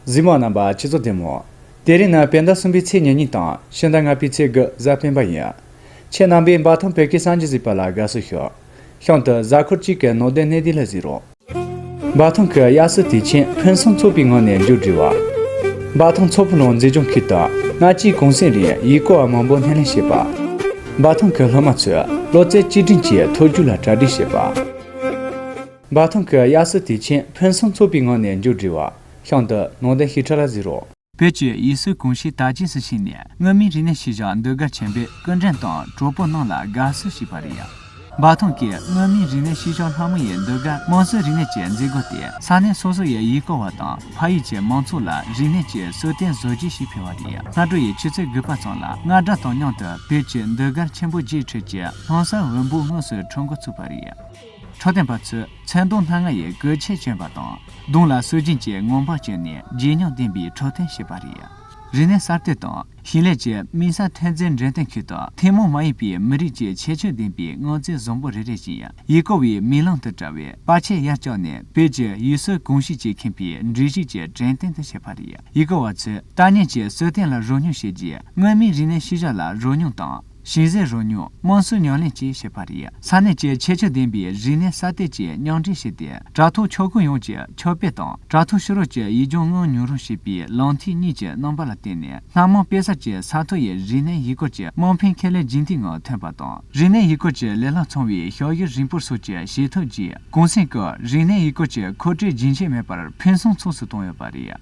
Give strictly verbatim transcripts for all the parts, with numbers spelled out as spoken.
གཟིགས་མོ་རྣམ་པ་སྤྱི་ཚོགས་བདེ་མོ། དེ་རིང་ནི་བོད་ཟླ་གསུམ་པའི་ཚེས་ཉེར་གཉིས་དང་ཕྱི་ཟླ་ལྔ་པའི་ཚེས་དགུ་གཟའ་སྤེན་པ་ཡིན། ཁྱེད་རྣམ་པས་འབའ་ཐང་བོད་སྐད་གསར་འགྱུར་གཟིགས་པ་ལ་དགའ་བསུ་ཞུ། གཤམ་དུ་གཟའ་འཁོར་གཅིག་གི་ནང་དོན་གནད་བསྡུས་ལ་གཟིགས་རོགས། འབའ་ཐང་གི་དབྱར་གསོལ་དུས་ཆེན་ཕུན་སུམ་ཚོགས་པའི་ངང་ནས་མཇུག་བསྒྲིལ་བ། འབའ་ཐང་མཚོ་ཕུ་ལུང་མཛེས་ལྗོངས་ཁུལ་དུ་སྔ་ཕྱིའི་གུང་སེང་རིང་ཡུལ་སྐོར་བ་མང་པོ་སྣེ་ལེན་བྱས་པ། འབའ་ཐང་གི་སློབ་མ་ཚོས་བློ་རྩེ་གཅིག་སྒྲིམ་གྱིས་ཐོ་རྒྱུགས་ལ་གྲ་སྒྲིག་བྱས་པ། འབའ་ཐང་གི་དབྱར་གསོལ་དུས་ཆེན་ཕུན་སུམ་ཚོགས་པའི་ངང་ནས་མཇུག་བསྒྲིལ་བ། གཤམ་དུ་ནང་དོན་ཞིབ་ཕྲ་ལ་གཟིགས་རོགས། བོད་ཀྱི་ཡུལ་སྲོལ་གོམས་གཤིས་དར་རྒྱས་སུ་ཕྱིན་ནས། མངོན་མིན་རིག་གནས་ཤུལ་བཞག་ཟློས་གར་ཆེན་པོས་སྐུ་མགྲོན་དང་གྲོགས་པོ་རྣམས་ལ་དགའ་བསུ་ཞུས་པ་རེད། འབའ་ཐང་གི་མངོན་མིན་རིག་གནས་ཤུལ་བཞག་ལྷ་མོ་ཡི་ཟློས་གར་དམངས་སྲོལ་རིག་གནས་ཀྱི་མཛད་སྒོ་དེ་ས་གནས་སོ་སོ་ཡི་ཡུལ་སྐོར་བ་དང་ཕ་ཡུལ་གྱི་མང་ཚོགས་ལ་རིག་གནས་ཀྱི་གསོལ་སྟོན་བཟོ་རྒྱུ་ཞིག་ཕུལ་བ་རེད། སྔ་དྲོ་ཡི་ཆུ་ཚོད་དགུ་པ་ཙམ་ལ་རྔ་སྒྲ་དང་མཉམ་དུ་བོད་ཀྱི་ཟློས་གར་ཆེན་པོ་བརྒྱད་ཁྲོད་ཀྱི་སྣང་གསལ་འོད་འབུམ་དངོས་སུ་འཁྲབ་འགོ་ཚུགས་པ་རེད། འཁྲབ་སྟོན་པ་ཚོས་མཚོན་དོང་སྣ་ལྔ་ཡི་གོས་ཆེན་གྱོན་པ་དང་། གདོང་ལ་སྲོལ་རྒྱུན་གྱི་ངང་པང་གྱོན་ནས་བརྗིད་ཉམས་ལྡན་པའི་འཁྲབ་སྟོན་བྱས་པ་རེད། རིག་གནས་གསར་གཏོད་དང་ཞིང་ལས་ཀྱི་དམིགས་བསལ་ཐོན་རྫས་འགྲེམས་སྟོན་ཁུལ་དུ་ཐུན་མོང་མ་ཡིན་པའི་མི་རིགས་ཀྱི་ཁྱད་ཆོས་ལྡན་པའི་དངོས་རྫས་བཟང་པོ་རེ་རེ་བཞིན་ཡུལ་སྐོར་བའི་མིག་ལམ་དུ་བཀྲ་བའི་པར་ཆས་ཡར་བཀྱགས་ནས་བོད་ཀྱི་ཡུལ་སྲོལ་གོམས་གཤིས་ཀྱིས་ཁེངས་པའི་འགྲུལ་བཞུད་ཀྱི་འགྲེམས་སྟོན་དུ་བྱས་པ་རེད། ཡུལ་སྐོར་བ་ཚོས་ལྟ་ཉན་གྱི་གསོལ་སྟོན་ལ་རོལ་མྱོང་བྱས་རྗེས་མངོན་མིན་རིག་གནས་ཤུལ་བཞག་ལ་རོལ་མྱོང་དང་། ཞིང་ཟས་རོལ་མྱོང་། དམངས་སྲོལ་ཉམས་ལེན་བཅས་བྱས་པ་རེད། ས་གནས་ཀྱི་ཁྱད་ཆོས་ལྡན་པའི་རིག་གནས་གསར་གཏོད་ཀྱིས་མཉམ་འདྲེས་བྱས་ཏེ། དྲ་ཐོག་ཁྱབ་ཁོངས་ཡོངས་ཀྱི་ཁྱབ་སྤེལ་དང་། དྲ་ཐོག་ཕྱི་རོལ་གྱི་ཡུལ་ལྗོངས་ངང་མྱོང་རོལ་བྱེད་པའི་ལམ་ཐིག་གཉིས་ཀྱི་རྣམ་པ་ལ་བརྟེན་ནས། སྣ་མང་དཔེ་གསར་གྱི་ས་ཐོག་ཡི་རིག་གནས་ཡུལ་སྐོར་གྱི་དམངས་ཕན་ཁེ་ལས་རྒྱུན་མཐུད་ངང་ཐོན་པ་དང་། རིག་གནས་ཡུལ་སྐོར་གྱི་ལས་སླ་ཚང་བའི་ཞབས་ཞུ་རིམ་སྤོར་སོགས་ཀྱི་བྱེད་ཐབས་ཀྱིས། གུང་སེང་སྐབས་རིག་གནས་ཡུལ་སྐོར་གྱི་མཁོ་སྤྲོད་རྒྱུན་ཆད་མེད་པར་ཕུན་སུམ་ཚོགས་སུ་བཏང་ཡོད་པ་རེད།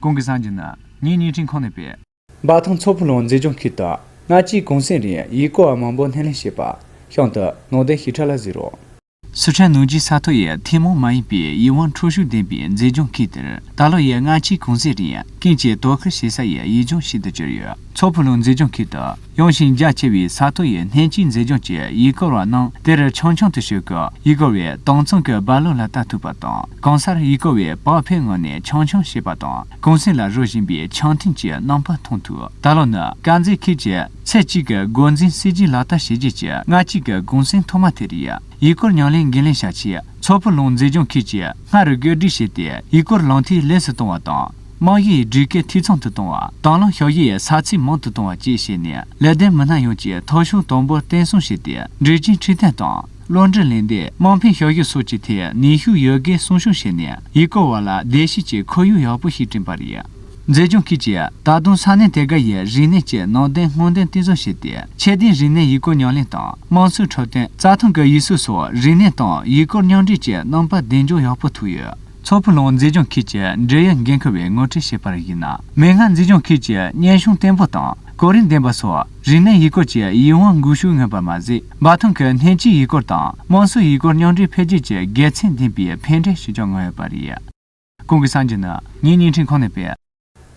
གོང་གི་གསར་འགྱུར་ནི་ངའི་བརྙན་འཕྲིན་ཁང་ནས་སྤེལ། འབའ་ཐང་མཚོ་ཕུ་ལུང་མཛེས་ལྗོངས་ཁུལ་དུ་སྔ་ཕྱིའི་གུང་སེང་རིང་ཡུལ་སྐོར་བ་མང་པོ་སྣེ་ལེན་བྱས་པ། གཤམ་དུ་ནང་དོན་ཞིབ་ཕྲ་ལ་གཟིགས་རོགས། སི་ཁྲོན་ནུབ་རྒྱུད་ས་ཐོག་ཡི་ཐུན་མོང་མ་ཡིན་པའི་ཡིད་དབང་འཕྲོག་ཤུགས་ལྡན་པའི་མཛེས་ལྗོངས་ཁུལ་དེར། ད་ལོ་ཡི་སྔ་ཕྱིའི་གུང་སེང་རིང་ཀུན་གྱིས་དོ་ཁུར་བྱེད་ས་ཡི་ཡུལ་ལྗོངས་ཤིག་ཏུ་གྱུར་ཡོད། མཚོ་ཕུ་ལུང་མཛེས་ལྗོངས་ཁུལ་དུ་ཡངས་ཤིང་རྒྱ་ཆེ་བའི་ས་ཐོག་ཡི་སྣེ་གཅིག་མཛེས་ལྗོངས་ཀྱི་ཡུལ་སྐོར་བ་རྣམས་དེར་འཆམ་འཆམ་དུ་ཞུགས་སྐབས། ཡུལ་སྐོར་བས་དྭངས་གཙང་གི་རྦ་ཀློང་ལ་ལྟ་ཐུབ་པ་དང་། གང་སར་ཡུལ་སྐོར་བས་བག་ཕེབས་ངང་ནས་འཆམ་འཆམ་བྱེད་པ་དང་། གུང་སེང་ལ་རོལ་བཞིན་པའི་འཆམ་མཐུན་གྱི་རྣམ་པ་མཐོང་ཐུབ། ད་ལོ་ནི་དཀར་མཛེས་ཁུལ་གྱི་ཚེས་གཅིག་གི་སྒོ་འཛིན་སྲིད་ཇུས་ལག་བསྟར་བྱས་རྗེས་ཀྱི་སྔ་ཕྱི་གི་གུང་སེང་ཐོག་མ་དེ་རེད། ཡུལ་སྐོར་ཉམས་ལེན་འགན་ལེན་བྱ་ཆེད། མཚོ་ཕུ་ལུང་མཛེས་ལྗོངས་ཁུལ་གྱིས་སྔར་བཀོད་སྒྲིག་བྱས་ཏེ། ཡུལ་སྐོར་ལམ་ཐིག་ལེགས་སུ་གཏོང་བ་དང་། རྨང་གཞིའི་སྒྲིག་བཀོད་འཐུས་ཚང་དུ་གཏོང་བ། དང་བླངས་ཞབས་ཞུ་ཡི་ས་ཚིགས་མང་དུ་གཏོང་བ་བཅས་བྱས་ནས། ལས་དོན་མི་སྣ་ཡོངས་ཀྱིས་མཐོ་ཤོས་དང་པོར་བརྟན་སྲུང་བྱས་ཏེ། འགྲུལ་སྐྱེལ་འཕྲོད་བསྟེན་དང་། གློག་འདྲེན་ལས་འདེབས། དམངས་ཕན་ཞབས་ཞུ་སོགས་ཀྱི་ཐད་ནུས་ཤུགས་ཡོད་རྒུས་སྲུང་སྐྱོང་བྱས་ནས། ཡུལ་སྐོར་བ་ལ་བདེ་སྐྱིད་ཀྱི་ཁོར་ཡུག་ཡག་པོ་ཞིག་བསྐྲུན་པ་རེད། མཛེས་ལྗོངས་ཁུལ་གྱིས་ད་དུང་ས་གནས་དེ་ག་ཡི་རིག་གནས་ཀྱི་ནང་དོན་སྔོག་འདོན་གཏིང་ཟབ་བྱས་ཏེ། ཁྱད་ལྡན་རིག་གནས་ཡུལ་སྐོར་ཉམས་ལེན་དང་། དམངས་སྲོལ་འཁྲབ་སྟོན། རྩྭ་ཐང་གི་ཡུལ་སྲོལ་སོགས་རིག་གནས་དང་ཡུལ་སྐོར་མཉམ་འདྲེས་ཀྱི་རྣམ་པ་གདེང་འཇོག་ཡག་པོ་ཐུབ་ཡོད། མཚོ་ཕུ་ལུང་མཛེས་ལྗོངས་ཁུལ་གྱི་འབྲེལ་ཡོད་འགན་འཁུར་བས་ངོ་སྤྲོད་བྱས་པར་གཞིགས་ན། མིག་སྔར་མཛེས་ལྗོངས་ཁུལ་གྱི་སྙན་གཞུང་བརྟན་པོ་དང་གོ་རིམ་ལྡན་པ་སོགས་རིག་གནས་ཡུལ་སྐོར་གྱི་ཡིད་དབང་འགུག་ཤུགས་མངོན་པ་མ་ཟད། འབའ་ཐང་གི་སྣེ་གཅིག་ཡུལ་སྐོར་དང་དམངས་སྲོལ་ཡུལ་སྐོར་མཉམ་འདྲེས་འཕེལ་རྒྱས་ཀྱི་དགེ་མཚན་ལྡན་པའི་ཕན་འབྲས་ཞིག་ཀྱང་མངོན་ཡོད་པ་རེད། གོང་གི་གསར་འགྱུར་ནི་ངའི་བརྙན་འཕྲིན་ཁང་ནས་སྤེལ།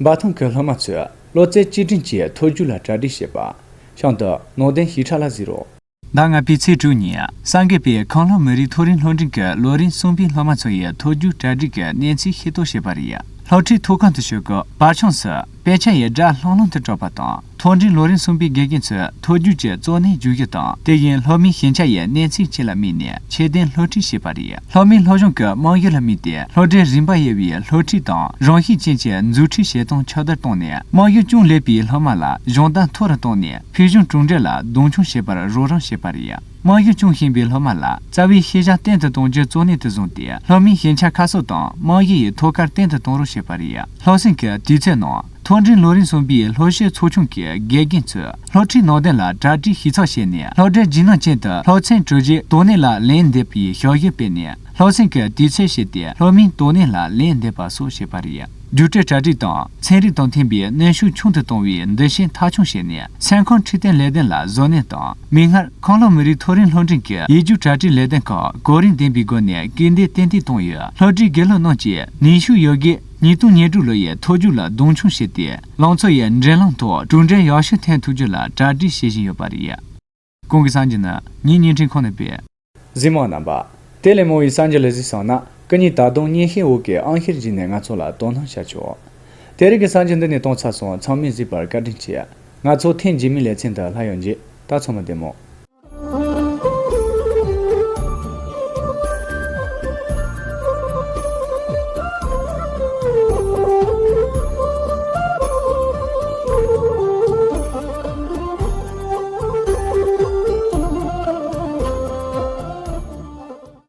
འབའ་ཐང་གི་སློབ་མ་ཚོས་བློ་རྩེ་གཅིག་སྒྲིམ་གྱིས་ཐོ་རྒྱུགས་ལ་གྲ་སྒྲིག་བྱེད་པ། གཤམ་དུ་ནང་དོན་ཞིབ་ཕྲ་ལ་གཟིགས་རོགས། ཟླ་ལྔ་པའི་ཚེས་དྲུག་ཉིན་གསར་འགོད་པས་ཁམས་ལྷོ་མི་རིགས་མཐོ་རིམ་སློབ་འབྲིང་གི་ལོ་རིམ་གསུམ་པའི་སློབ་མ་ཚོ་ཡི་ཐོ་རྒྱུགས་གྲ་སྒྲིག་གི་གནས་ཚུལ་ཤེས་རྟོགས་བྱས་པ་རེད། སློབ་ཁྲིད་ཐོག་ཁང་དུ་ཞུགས་སྐབས་བར་ཕྱོགས་སུ་དཔེ་ཆ་ཡི་སྒྲ་ལྷང་ལྷང་དུ་གྲགས་པ་དང་། མཐོ་འབྲིང་ལོ་རིམ་གསུམ་པའི་དགེ་རྒན་ཚོས་ཐོ་རྒྱུགས་ཀྱི་གཙོ་གནད་བརྗོད་གཞི་དང་། དེ་བཞིན་སློབ་མའི་ཞན་ཆ་ཡི་གནས་ཚུལ་བཅས་ལ་དམིགས་ནས་ཆེད་དོན་སློབ་ཁྲིད་བྱས་པ་རེད། སློབ་མའི་སློབ་སྦྱོང་གི་རྨང་གཞི་ལ་དམིགས་ཏེ། སློབ་གྲྭའི་རིམ་པ་དབྱེ་བའི་སློབ་ཁྲིད་དང་། རང་བཞིན་ཅན་གྱི་མཛུབ་ཁྲིད་བྱེད་སྟངས་ཁྱབ་གདལ་བཏང་ནས། རྨང་གཞི་ཅུང་ལེགས་པའི་སློབ་མ་ལ་སྦྱོང་བརྡར་མཐོ་རུ་བཏང་ནས། ཕུལ་བྱུང་གྲུབ་འབྲས་ལ་གདོང་མཆོང་བྱེད་པར་རོགས་རམ་བྱས་པ་རེད། རྨང་གཞི་ཅུང་ཞན་པའི་སློབ་མ་ལ་རྩ་བའི་ཤེས་བྱ་བརྟན་དུ་གཏོང་རྒྱུ་གཙོ་གནད་དུ་བཟུང་སྟེ། སློབ་མའི་ཞན་ཆ་ཁ་གསབ་དང་། རྨང་གཞི་ཡི་ཐོག་ཁར་བརྟན་དུ་གཏོང་རོགས་བྱས་པ་རེད། སློབ་གསེང་གི་དུས་ཚོད་ནང་། མཐོ་འབྲིང་ལོ་རིམ་གསུམ་པའི་སློབ་ཞིབ་ཚོགས་ཆུང་གི་དགེ་རྒན་ཚོས་སློབ་ཁྲིད་ནང་དོན་ལ་གྲ་སྒྲིག་ཞིབ་ཚགས་བྱས་ནས། སློབ་གྲྭའི་རྗེས་གནང་ཅན་དུ་སློབ་ཚན་གྲོལ་རྗེས་དོ་ནན་ལ་ལན་འདེབས་པའི་ཞབས་ཞུ་སྤེལ་ནས། སློབ་གསེང་གི་དུས་ཚོད་བཤད་དེ་སློབ་མའི་དོ་ནན་ལ་ལན་འདེབས་པ་སོགས་བྱས་པ་རེད། རྒྱུགས་སྤྲོད་གྲ་སྒྲིག་དང་ཚན་རིག་དང་མཐུན་པའི་གནོན་ཤུགས་ཆུང་དུ་གཏོང་བའི་འདུ་ཤེས་མཐའ་འཁྱོངས་བྱས་ནས། སེམས་ཁམས་འཕྲོད་བསྟེན་ལས་དོན་ལ་གཟབ་ནན་དང་། མིག་སྔར་ཁམས་ལྷོ་མི་རིགས་མཐོ་རིམ་སློབ་འབྲིང་གི་ཡིག་རྒྱུགས་གྲ་སྒྲིག་ལས་དོན་ཁག་གོ་རིམ་ལྡན་པའི་སྒོ་ནས་སྐུལ་འདེད་ཏན་ཏིག་བཏང་ཡོད། སློབ་གྲྭའི་དགེ་སློབ་རྣམས་ཀྱིས་ཉི་ཤུ་ཡོད་དགུའི་ཉིས་སྟོང་ཉེར་དྲུག་ལོ་ཡི་ཐོ་རྒྱུགས་ལ་གདོང་མཆོང་བྱས་ཏེ། ལང་ཚོ་ཡི་འགྲན་ལམ་ཐོག་གྲུབ་འབྲས་ཡག་ཤོས་ཐོན་ཐུབ་རྒྱུ་ལ་གྲ་སྒྲིག་བྱེད་བཞིན་ཡོད་པ་རེད། གོང་གི་གསར་འགྱུར་ནི་ངའི་བརྙན་འཕྲིན་ཁང་ནས་སྤེལ། གཟིགས་མོ་རྣམ་པ། དེ་ལས་མང་བའི་གསར་འགྱུར་ལ་གཟིགས་བསམ་ན། སྐུ་ཉིད་ད་དུང་སྙན་ཤལ་འོག་གི་ཨང་ཤེར་བརྒྱུད་ནས་ང་ཚོ་ལ་དོ་སྣང་བྱ་ཆོག་དེ་རིང་གི་གསར་འགྱུར་འདི་ནས་གཏོང་ཚར་སོང་། ཚང་མས་གཟིགས་པར་བཀའ་དྲིན་ཆེ། ང་ཚོ་ཐེངས་རྗེས་མའི་ལེ་ཚན་དུ་སླར་ཡོང་རྗེས་ད་ཚང་མ་བདེ་མོ།